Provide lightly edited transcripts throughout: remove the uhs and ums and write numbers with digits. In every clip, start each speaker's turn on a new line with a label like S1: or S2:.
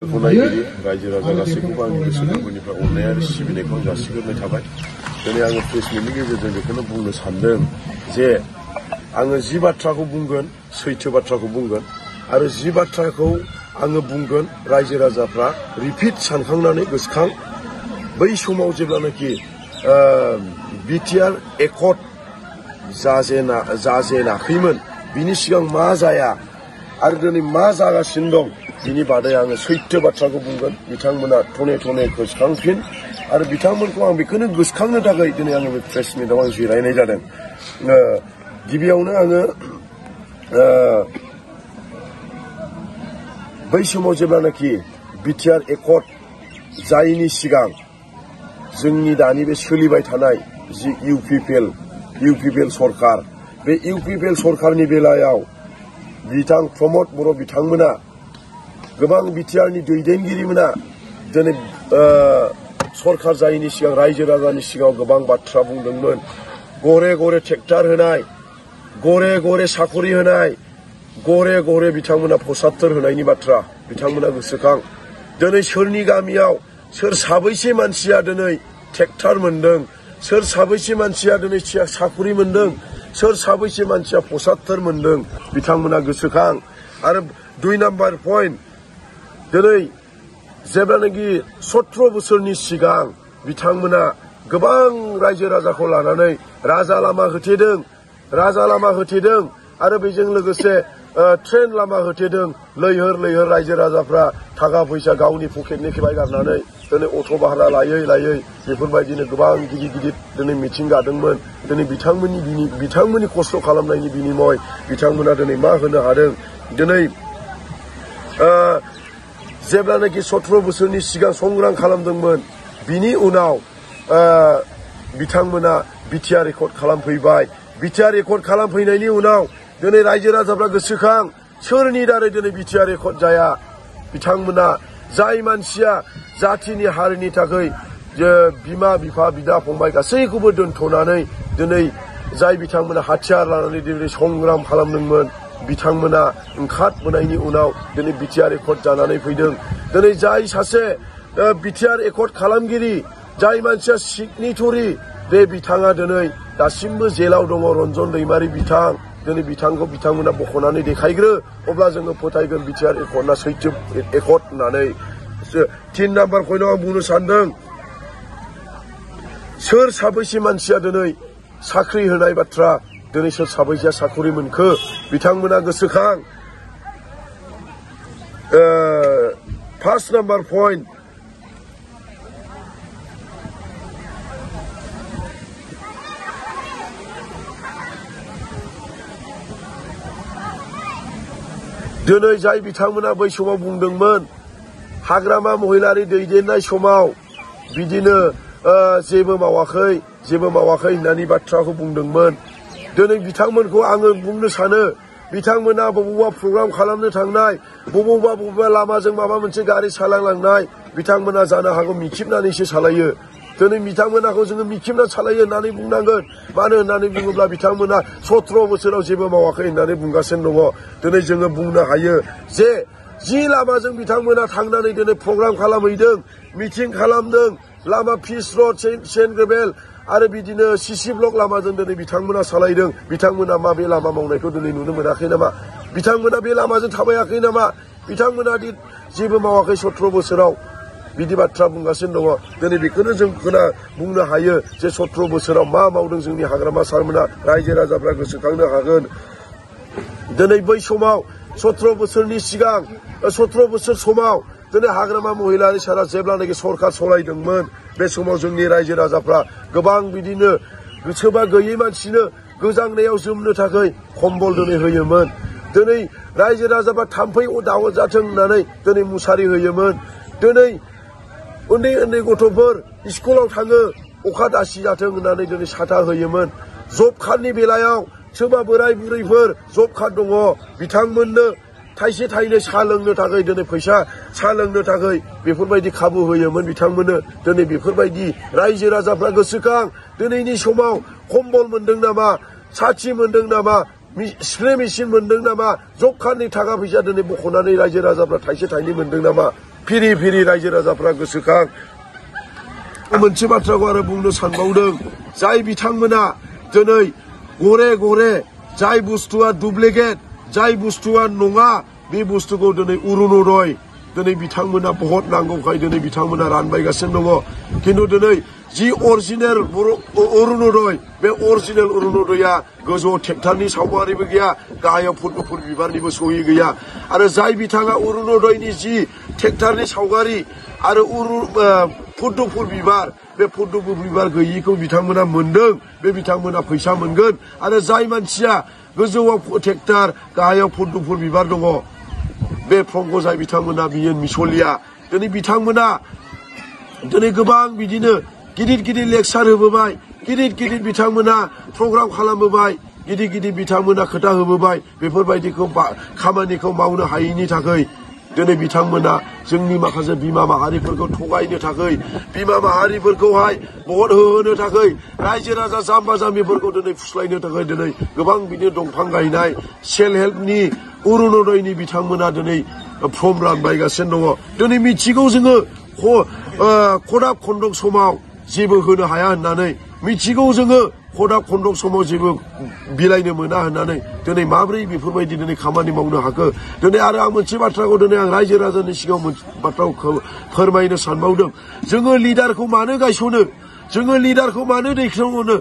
S1: गनायगिरि रायजो राजा गासैखौबो आंनि गोसो गोरबोनिफ्राय अननाय आरो सिबिनायखौ जासिग्रोनाय थाबाय। दिनै आङो प्रेस मिटनि गेजेरजों बेखौनो बुंनो सानदों जे आङो जि बाथ्राखौ बुंगोन सैथो बाथ्राखौ बुंगोन आरो जि बाथ्राखौ आङो बुंगोन रायजो राजाफ्रा रिपिट सानखांनानै गोसोखां बै समाव जेब्लानाखि बिटिआर एकर्ड जाजेनाखैमोन बिनि सिगां मा जाया आरो दिनै मा जागासिनो दं बिनि बादै आङो सैथो बाथ्राखौ बुंगोन। बिथांमोना थने थने गोसोखांफिन आरो बिथांमोनखौ आं बेखौनो गोसोखांनो थाखाय दिनै आङो बे प्रेस मिटआव आं जिरायनाय जादों। गिबियावनो आङो बै समाव जेब्लानाखि बिटिआर एकर्ड जायैनि सिगां जोंनि दानि बे सोलिबाय थानाय जि इउपिपिएल सरकार बे इउपिपिएल सरकारनि बेलायाव बिथां प्रमद बर' बिथांमोना गोबां बिटिआरनि दैदेनगिरिमोना दिनै सरकार जायैनि सिगां रायजो राजानि सिगाङाव गोबां बाथ्रा बुंदोंमोन। गरे गरे ट्रेक्टर होनाय, गरे गरे साखरि होनाय, गरे गरे बिथांमोना पसात्तर होनायनि बाथ्रा बिथांमोना गोसोखां। दिनै सोरनि गामियाव सोर साबैसे मानसिया दिनै ट्रेक्टर मोन्दों, सोर साबैसे मानसिया दिनै साखरि मोन्दों, सोर साबैसे मानसिया पसात्तर मोन्दों बिथांमोना गोसोखां। आरो 2 नाम्बार पइन्ट, दिनै जेब्लानाखि 17 बोसोरनि सिगां बिथांमोना गोबां रायजो राजाखौ लानानै राजा लामा होथेदों आरो बेजों लोगोसे ट्रेन लामा होथेदों। लैहोर लैहोर रायजो राजाफ्रा थाखा फैसा गावनि पकेटनिफ्राय गारनानै दिनै अट' भारा लायै बेफोरबायदिनो गोबां गिदिर दिनै मिथिं गादोंमोन। दिनै बिथांमोननि खस्थ' खालामनायनि बिनिमय बिथांमोना दिनै मा होनो हादों। दिनै जेब्लानाखि 17 बोसोरनि सिगां संग्राम खालामदोंमोन बिनि उनाव बिथांमोना बिटिआर एकर्ड खालामफैबाय। बिटिआर एकर्ड खालामफैनायनि उनाव दिनै रायजो राजाफ्रा गोसोखां सोरनि दारै दिनै बिटिआर एकर्ड जाया। बिथांमोना जाय मानसिया जाथिनि हारिनि थाखाय बिमा बिफा बिदा फंबाय गासैखौबो दोनथ'नानै दिनै जाय बिथांमोना हाथियार लानानै दिनै संग्राम खालामदोंमोन बिथांमोना ओंखारबोनायनि उनाव दिनै बिटिआर एकर्ड जानानै फैदों। दिनै जाय सासे बिटिआर एकर्ड खालामगिरि, जाय मानसिया सिगनेटरि, बे बिथाङा दिनै दासिमबो जेलाव दङ। रन्जन दैमारि बिथां, दिनै बिथांमोना बख'नानै देखायग्रो अब्ला जोङो फोथायगोन बिटिआर एकर्डआ सैथो एकर्ड होननानै। 3 नाम्बार पइन्टआव आं बुंनो सानदों सोर साबैसे मानसिया दिनै साख्रि होनाय बाथ्रा, दिनै सोर साबैसेया साख्रि मोनखो बिथांमोना गोसोखां। 1 नाम्बार पइन्ट, दिनै जाय बिथांमोना बै समाव बुंदोंमोन हाग्रामा महिलारि दैदेननाय समाव बिदिनो जेबो मावाखै होननानै बाथ्राखौ बुंदोंमोन। दिनै बिथांमोनखौ आङो बुंनो सानो बिथांमोना बबेबा प्रग्राम खालामनो थांनाय, बबेबा लामाजों माबा मोनसे गारि सालायलांनाय बिथांमोना जानो हागौ मिखिबनानैसो सालायो। दिनै बिथांमोनाखौ जोङो मिखिबना सालायो होननानै बुंनांगोन। मानो होननानै बुङोब्ला बिथांमोना 17 बोसोराव जेबो मावाखै होननानै बुंगासिनो दङ। दिनै जोङो बुंनो हायो जे जि लामाजों बिथांमोना थांनानै दिनै प्रग्राम खालामहैदों, मिटिं खालामदों, लामा पिच रड, सेन्ट ग्रेभेल आरो बिदिनो सिसि ब्लक लामाजों दिनै बिथांमोना सालायदों। बिथांमोना मा बे लामा मावनायखौ दिनै नुनो मोनाखै नामा? बिथांमोना बे लामाजों थाबायाखै नामा? बिथांमोना जेबो मावाखै 17 बोसोराव बिदि बाथ्रा बुंगासिनो दङ। दिनै बेखौनो जों बुंनो हायो जे 17 बोसोराव मा मावदों जोंनि हाग्रामा सारमोना, रायजो राजाफ्रा गोसोखांनो हागोन। दिनै बै समाव 17 बोसोरनि सिगां 17 बोसोर समाव दिनै हाग्रामा महिलारि सारा जेब्लानाखि सरकार सलायदोंमोन बे समाव जोंनि रायजो राजाफ्रा गोबां बिदिनो सोरबा गैयै मानसिनो गोजांनायाव जोमनो थाखाय कम्बल दिनै होयोमोन। दिनै रायजो राजाफ्रा थाम्फै दावो जाथों होननानै दिनै मुसारि होयोमोन। दिनै उन्दै गथ'फोर स्कुलाव थाङो अखा दासि जाथों होननानै दिनै साथा होयोमोन। जब कार्डनि बेलायाव सोरबा बोराय बुरैफोर जब कार्ड दङ बिथांमोननो थाइसे थाइनै साहा लोंनो थाखाय दिनै फैसा साहा लोंनो थाखाय बेफोरबायदि खाबु होयोमोन बिथांमोननो। दिनै बेफोरबायदि रायजो राजाफ्रा गोसोखां दिनैनि समाव कम्बल मोनदों नामा, साथि मोनदों नामा, स्प्रे मेसिन मोनदों नामा, जब कार्डनि थाखा फैसा दिनै बख'नानै रायजो राजाफ्रा थाइसे थाइनै मोनदों नामा? फिरि फिरि रायजो राजाफ्रा गोसोखां मोनसे बाथ्राखौ आरो बुंनो सानबावदों जाय बिथांमोना दिनै गरे गरे जाय बुस्थुआ डुप्लिकेट जाय बुस्थुआ नङा बे बुस्थुखौ दिनै अरुणोदय दिनै बिथांमोना बहुत नांगौखाय दिनै बिथांमोना रानबायगासिनो दङ खिन्थु दिनै जि अरिजिनेल अरुणोदय बे अरिजिनेल अरुणोदया गोजौआव ट्रेक्टरनि सावगारिबो गैया गाहायाव पद्मफुल बिबारनिबो सहि गैया आरो जाय बिथाङा अरुणोदयनि जि ट्रेक्टरनि सावगारि आरो पद्मफुल बिबार बे पद्मफुल बिबार गैयिखौ बिथांमोना मोनदों बे बिथांमोना फैसा मोनगोन आरो जाय मानसिया गोजौआव ट्रेक्टर गाहायाव पद्मफुल बिबार दङ बे पंकजाय बिथांमोना बियो मिसलिया दिनै बिथांमोना दिनै गोबां बिदिनो गिदिर गिदिर लेक्सार होबोबाय गिदिर गिदिर बिथांमोना प्रग्राम खालामबोबाय गिदिर गिदिर बिथांमोना खोथा होबोबाय बेफोरबायदिखौ खामानिखौ मावनो हायैनि थाखाय दिनै बिथांमोना जोंनि माखासे बिमा माहारिफोरखौ थगायनो थाखाय बिमा माहारिफोरखौहाय भट होहोनो थाखाय रायजो राजा जाम्बा जाम्बिफोरखौ दिनै फुस्लायनो थाखाय दिनै गोबां बिदिनो दंफां गायनाय सेल्फ हेल्पनि अरुणोदयनि बिथांमोना दिनै फर्म रानबायगासिनो दङ दिनै मिथिगौ जोङो खदाब खन्दक समाव जेबो होनो हाया होननानै मिथिगौ जोङो खदाब खन्दक समाव जेबो बिलाइनो मोना होननानै दिनै माब्रै बेफोरबायदि दिनै खामानि मावनो हाखो दिनै आरो आं मोनसे बाथ्राखौ दिनै आं रायजो राजानि सिगाङाव मोनसे बाथ्राखौ फोरमायनो सानबावदों जोङो लिडारखौ मानो गायसनो जोङो लिडारखौ मानो दैखांहरनो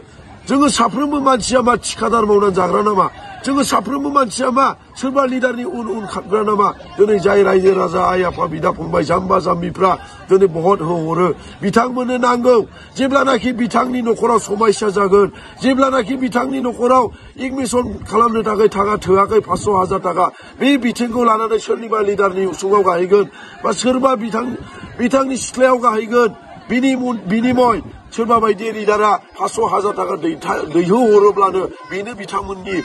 S1: जोङो साफ्रोमबो मानसिया मा थिखादार मावनानै जाग्रा नामा जोङो साफ्रोमबो मानसिया मा सोरबा लिडारनि उन उन खारग्रा नामा दिनै जाय रायजो राजा आइ आफा बिदा फंबाय जाम्बा जाम्बिफ्रा दिनै भट होहरो बिथांमोननो नांगौ जेब्लानाखि बिथांनि न'खराव समस्या जागोन जेब्लानाखि बिथांनि न'खराव एडमिसन खालामनो थाखाय थाखा थोआखै 500,000 थाखा बे बिथिंखौ लानानै सोरनिबा लिडारनि उसुङाव गाहैगोन बा सोरबा बिथांनि सिथ्लायाव गाहैगोन बिनिमय सोरबा बायदि लिडारा 500,000 थाखा दैहोहरोब्लानो बेनो बिथांमोननि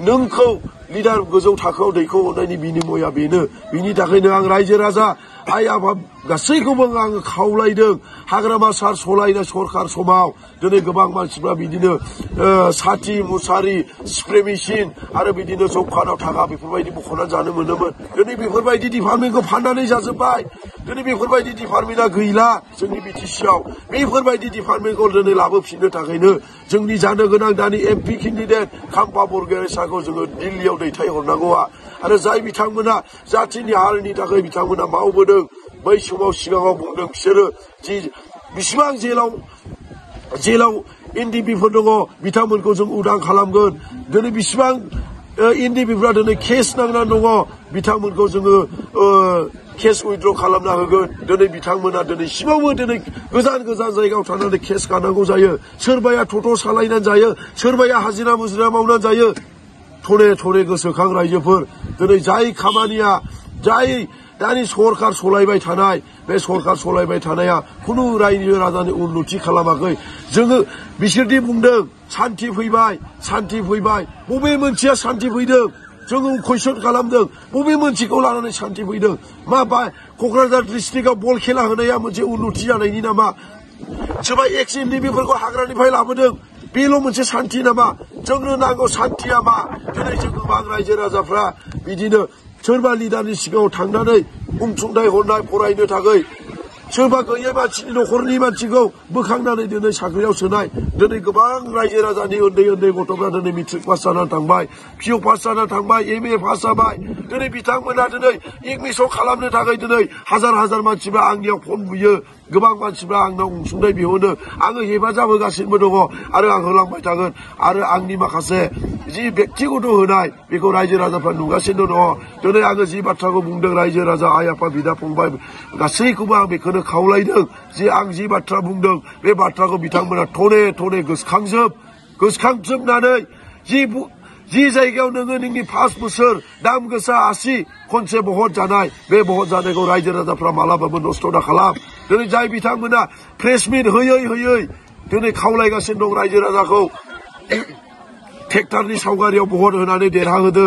S1: नोंखौ लिडार गोजौ थाखोआव दैखोहरनायनि बिनिमया बेनो बिनि थाखायनो आं रायजो राजा आइ आफा गासैखौबो आङो खावलायदों हाग्रामा सार सलायनाय सरखार समाव दिनै गोबां मानसिफ्रा बिदिनो साथि मुसारि स्प्रे मेसिन आरो बिदिनो जब कार्डआव थाखा बेफोरबायदि बख'नानै जानो मोनोमोन दिनै बेफोरबायदि डिपार्टमेन्टखौ फाननानै जाजोब्बाय दिनै बेफोरबायदि डिपार्टमेन्टआ गैला जोंनि बिटिसिआव बेफोरबायदि डिपार्टमेन्टखौ दिनै लाबोफिननो थाखायनो जोंनि जानो गोनां दानि एमपि केन्डिडेट खाम्फा बरगयारिसाखौ जोङो दिल्लीयाव दैथायहरनांगौआ आरो जाय बिथांमोना जाथिनि हारिनि थाखाय बिथांमोना मावबोदों बै समाव सिगाङाव बुंदों बिसोरो जि बिसिबां जेलाव एनडिपिफोर दङ बिथांमोनखौ जों उदां खालामगोन दिनै बिसिबां एनडिपिफ्रा दिनै केस नांनानै दङ बिथांमोनखौ जोङो केस उइथड्र खालामना होगोन दिनै बिथांमोना दिनैसिमावबो दिनै गोजान गोजान जायगायाव थानानै केस गानांगौ जायो सोरबाया टट' सालायनानै जायो सोरबाया हाजिरा मुजिरा मावनानै जायो थरे थरे गोसोखां रायजोफोर दिनै जाय खामानिया जाय दानि सरखार सलायबाय थानाय बे सरखार सलायबाय थानाया खुनु रायजो राजानि उन्नति खालामाखै जोङो बिसोरदि बुंदों सान्थि फैबाय बबे मोनसेया सान्थि फैदों जोङो कुइसन खालामदों बबे मोनसेखौ लानानै सान्थि फैदों मा क'क्राझार डिस्ट्रिक्टआव बल खेला होनाया मोनसे उन्नति जानायनि नामा सोरबा एक्स एमडिपिफोरखौ हाग्रानिफ्राय लाबोदों बेल' मोनसे सान्थि नामा जोंनो नांगौ सान्थिया मा दिनै जों गोबां रायजो राजाफ्रा बिदिनो सोरबा लिडारनि सिगाङाव थांनानै अनसुंथाइ हरनाय फरायनो थाखाय सोरबा गैयै मानसिनि न'खरनि मानसिखौ बोखांनानै दिनै साख्रियाव सोनाय दिनै गोबां रायजो राजानि उन्दै उन्दै गथ'फ्रा दिनै मेट्रिक पास जानानै थांबाय पिअ पास जानानै थांबाय एमए पास जाबाय दिनै बिथांमोना दिनै एडमिसन खालामनो थाखाय दिनै हाजार मानसिफ्रा आंनियाव फन बुयो गोबां मानसिफ्रा आंनाव अनसुंथाइ बिहरो आङो हेफाजाब होगासिनो दङ आरो आं होलांबाय थागोन आरो आंनि माखासे जि बेक्तिगत होनाय बेखौ रायजो राजाफ्रा नुगासिनो दङ दिनै आङो जि बाथ्राखौ बुंदों रायजो राजा आइ आफा बिदा फंबाय गासैखौबो आं बेखौनो खावलायदों जे आं जि बाथ्रा बुंदों बे बाथ्राखौ बिथांमोना थने गोसोखांजोबनानै जि जायगायाव नोङो नोंनि 5 बोसोर दाम गोसा आसि खनसे भट जानाय बे भट जानायखौ रायजो राजाफ्रा मालाबाबो नस्थ' दा खालाम दिनै जाय बिथांमोना प्रेस मिट होयै दिनै खावलायगासिनो दं रायजो राजाखौ ट्रेक्टरनि सावगारियाव भट होनानै देरहाहोदो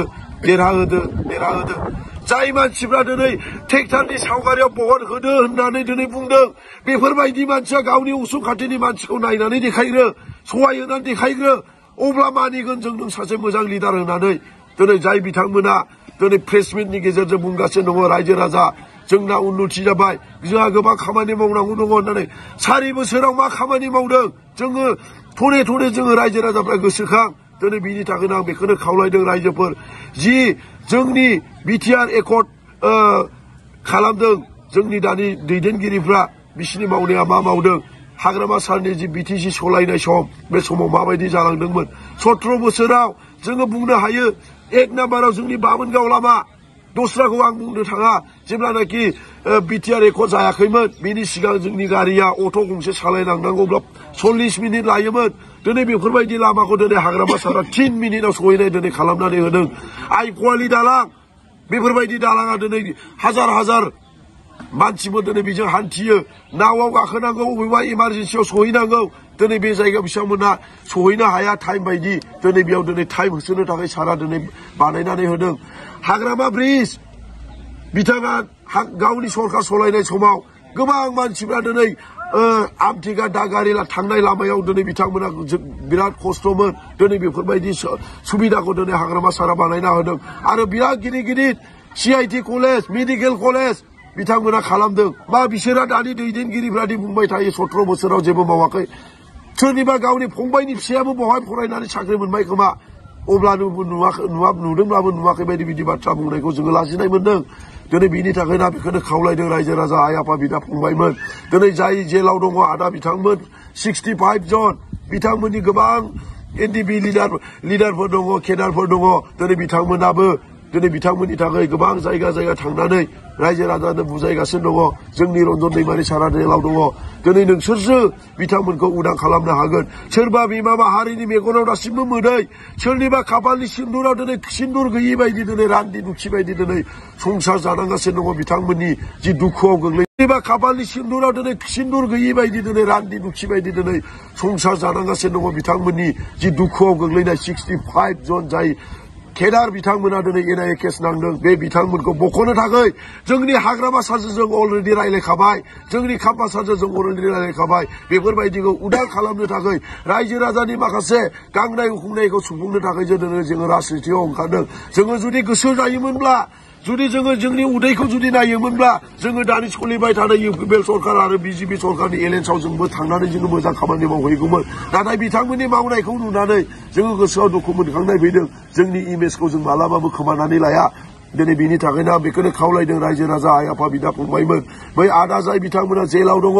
S1: जाय मानसिफ्रा दिनै ट्रेक्टरनि सावगारियाव भट होदो होननानै दिनै बुंदों बेफोरबायदि मानसिया गावनि उसुं खाथिनि मानसिखौ नायनानै देखायग्रो सहाय होनानै देखायग्रो अब्ला मानिगोन जों नों सासे मोजां लिडार होनानै दिनै जाय बिथांमोना दिनै प्रेस मिटनि गेजेरजों बुंगासिनो दङ रायजो राजा जोंना उन्नति जाबाय जोंहा गोबां खामानि मावनांगौ दङ होननानै 4 बोसोराव मा खामानि मावदों जोङो थरे थरे जोङो रायजो राजाफ्रा गोसोखां दिनै बिनि थाखायनो आं बेखौनो खावलायदों रायजोफोर जि जोंनि बिटिआर एकर्ड खालामदों जोंनि दानि दैदेनगिरिफ्रा बिसिनि मावनाया मा मावदों हाग्रामा सारनि जि बिटिसि सलायनाय सम बे समाव माबायदि जालांदोंमोन 17 बोसोराव जोङो बुंनो हायो 1 नाम्बाराव जोंनि बामोनगाव लामा दस्राखौ आं बुंनो थाङा जेब्लानाखि बिटिआर एकर्ड जायाखैमोन बेनि सिगां जोंनि गारिया अट' गंसे सालायलांनांगौब्ला 40 मिनिट लायोमोन दिनै बेफोरबायदि लामाखौ दिनै हाग्रामा सारा 3 मिनिटाव सहैनाय दिनै खालामनानै होदों आइकवालि दालां बेफोरबायदी दालाङा दिनै हाजार हाजार मानसिफोर दिनै बेजों हान्थियो नावआव गाखोनांगौ बबेबा इमारजेन्सियाव सहैनांगौ दिनै बे जायगायाव बिथांमोना सहैनो हाया टाइम बायदि दिनै बेयाव दिनै टाइम होसोनो थाखाय सारा दिनै बानायनानै होदों हाग्रामा ब्रिज बिथाङा गावनि सरकार सलायनाय समाव गोबां मानसिफ्रा दिनै आमथिगा दागारि थांनाय लामायाव दिनै बिथांमोना बिराद खस्थ'मोन दिनै बेफोरबायदि सुबिदाखौ दिनै हाग्रामा सारा बानायना होदों आरो बिराद गिदिर गिदिर CIT कलेज मेडिकेल कलेज बिथांमोना खालामदों मा बिसोरा दानि दैदेनगिरिफ्रादि बुंबाय थायो 17 बोसोराव जेबो मावाखै सोरनिबा गावनि फंबायनि फिसायाबो बहाय फरायनानै साख्रि मोनबाय खोमा अब्लानो नुदोंब्लाबो नुवाखै बायदि बिदि बाथ्रा बुंनायखौ जोङो लाजिनाय मोनदों दिनै बिनि थाखायनो बेखौनो खावलायदों रायजो राजा आइ आफा बिदा फंबायमोन दिनै जाय जेलाव दङ आदा बिथांमोन 65 जन बिथांमोननि गोबां NDP लिडारफोर दङ केडारफोर दङ दिनै बिथांमोनाबो दिनै बिथांमोननि थाखाय गोबां जायगा जायगा थांनानै रायजो राजानो बुजायगासिनो दङ जोंनि रन्जन दैमारि सारा जेलाव दङ दिनै नोंसोरसो बिथांमोनखौ उदां खालामनो हागोन सोरबा बिमा माहारिनि मेगनाव दासिमबो मोदै सोरनिबा खाफालनि सिन्दुराव दिनै सिन्दुर गैयि बायदि दिनै रान्दि दुखि बायदि दिनै संसार जानांगासिनो दङ बिथांमोननि जि दुखुआव गोग्लैयो सोरनिबा खाफालनि सिन्दुराव दिनै सिन्दुर गैयि बायदि दिनै रान्दि दुखि बायदि दिनै संसार जानांगासिनो दङ बिथांमोननि जि दुखुआव गोग्लैनाय 65 जन जाय केडार बिथांमोना दिनै NIA केस नांदों बे बिथांमोनखौ बख'नो थाखाय जोंनि हाग्रामा सारजों अलरेडि रायलायखाबाय जोंनि खाम्फा सारजों अलरेडि रायलायखाबाय बेफोरबायदिखौ उदां खालामनो थाखाय रायजो राजानि माखासे गांनाय उखुंनायखौ सुफुंनो थाखाय जोङो राजनितियाव ओंखारदों जोङो जुदि गोसो जायोमोनब्ला जुदि जोङो जोंनि उदैखौ जुदि नायोमोनब्ला जोङो दानि सोलिबाय थानाय UPPL सरकार आरो BJP सरकारनि एलायन्सआव जोंबो थांनानै जोङो मोजां खामानि मावहैगौमोन नाथाय बिथांमोननि मावनायखौ नुनानै जोङो गोसोआव दुखु मोनखांनाय फैदों जोंनि इमेजखौ जों मालाबाबो खोमानानै लाया दिनै बिनि थाखायनो आं बेखौनो खावलायदों रायजो राजा आइ आफा बिदा फंबायमोन बै आदा जाय बिथांमोना जेलाव दङ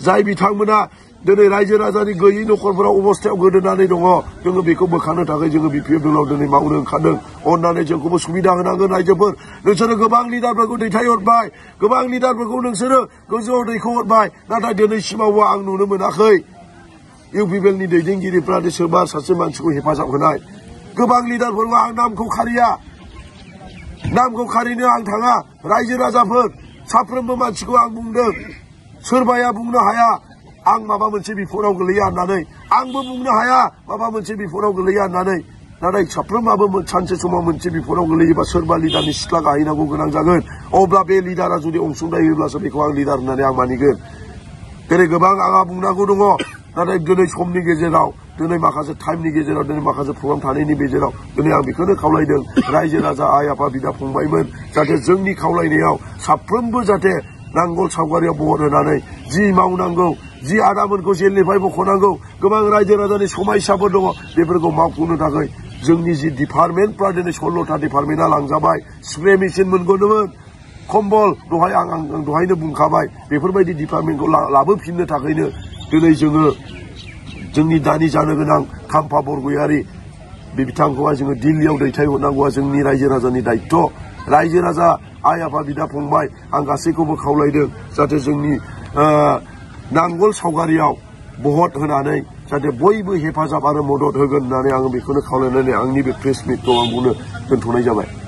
S1: जाय बिथांमोना दिनै रायजो राजानि गैयै न'खरफोराव अबस्थायाव गोदोनानै दङ जोङो बेखौ बोखारनो थाखाय जोङो BPFLआव दिनै मावनो ओंखारदों अननानै जोंखौबो सुबिदा होनांगोन रायजोफोर नोंसोरो गोबां लिडारफोरखौ दैथायहरबाय गोबां लिडारफोरखौ नोंसोरो गोजौआव दैखोहरबाय नाथाय दिनैसिमावबो आं नुनो मोनाखै UPPLनि दैदेनगिरिफ्रा सोरबा सासे मानसिखौ हेफाजाब होनाय गोबां लिडारफोरखौ आं नामखौ खारिनो आं थाङा रायजो राजाफोर साफ्रोमबो मानसिखौ आं बुंदों सोरबाया बुंनो हाया आं माबा मोनसे बिफदाव गोलैया होननानै आंबो बुंनो हाया माबा मोनसे बिफदाव गोलैया होननानै नाथाय साफ्रोमाबो सानसे समाव मोनसे बिफदाव गोलैयोबा सोरबा लिडारनि सिथ्ला गाहैनांगौ गोनां जागोन अब्ला बे लिडारा जुदि अनसुंथाइ होयोब्लासो बेखौ आं लिडार होननानै आं मानिगोन दिनै गोबां आंहा बुंनांगौ दङ नाथाय दिनै समनि गेजेराव दिनै माखासे टाइमनि गेजेराव दिनै माखासे प्रग्राम थानायनि गेजेराव दिनै आं बेखौनो खावलायदों रायजो राजा आइ आफा बिदा फंबायमोन जाहाथे जोंनि खावलायनायाव साफ्रोमबो जाहाथे नांगोल सावगारियाव भट होनानै जि मावनांगौ जि आदामोनखौ जेलनिफ्राय बख'नांगौ गोबां रायजो राजानि समायसाफोर दङ बेफोरखौ मावफुंनो थाखाय जोंनि जि डिपार्टमेन्टफ्रा दिनै 16टा डिपार्टमेन्टआ लांजाबाय स्प्रे मेसिन मोनगौमोन कम्बल आं दहायनो बुंखाबाय बेफोरबायदि डिपार्टमेन्टखौ लाबोफिननो थाखायनो दिनै जोङो जोंनि दानि जानो गोनां खाम्फा बरगयारि बे बिथांखौहाय जोङो दिल्लीयाव दैथायहरनांगौआ जोंनि रायजो राजानि दायित्व रायजो राजा आइ आफा बिदा फंबाय आं गासैखौबो खावलायदों जाहाथे जोंनि नांगोल सावगारियाव भट होनानै जाहाथे बयबो हेफाजाब आरो मदद होगोन होननानै आं बेखौनो खावलायनानै आंनि बे प्रेस मिटखौ आं बुंनो दोनथ'नाय जाबाय।